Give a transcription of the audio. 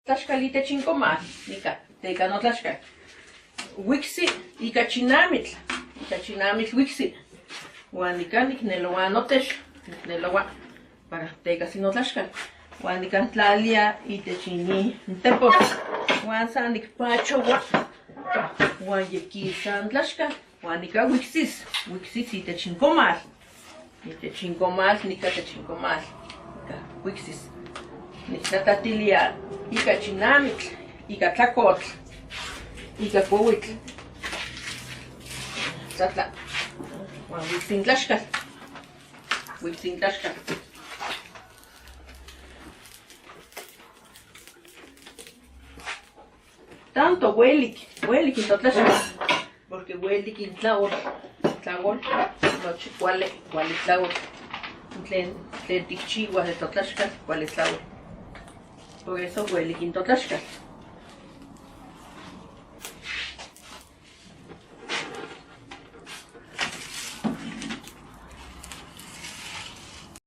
Tlaxcal itech incomal, nica, teca notlaxcal. Huicsi ica chinamitl, ica chinamitl huicsi. Huan nica nicneloua notex, nicneloua para tecas notlaxcal. Huan nican tlalia itech inin tepos. Huan san nicpachoua huan yequisa n tlaxcal. Huan nica huicsis, huicsis itech incomal. Itech incomal, nica tech incomal. Nica huicsis. Nictlatatilia ica chinamitl, ica tlacotl, ica cuahuitl. Tlatla. Huan huicsi n tlaxcal. Huicsi n tlaxcal. Tanto huelic, huelic in totlaxcal, porque huelic in tlaol, tlaol nochi cuali, cuali tlaol, tlen, tlen tikchihuaj de totlaxcal cuali tlaol. Por eso huelic in totlaxcal.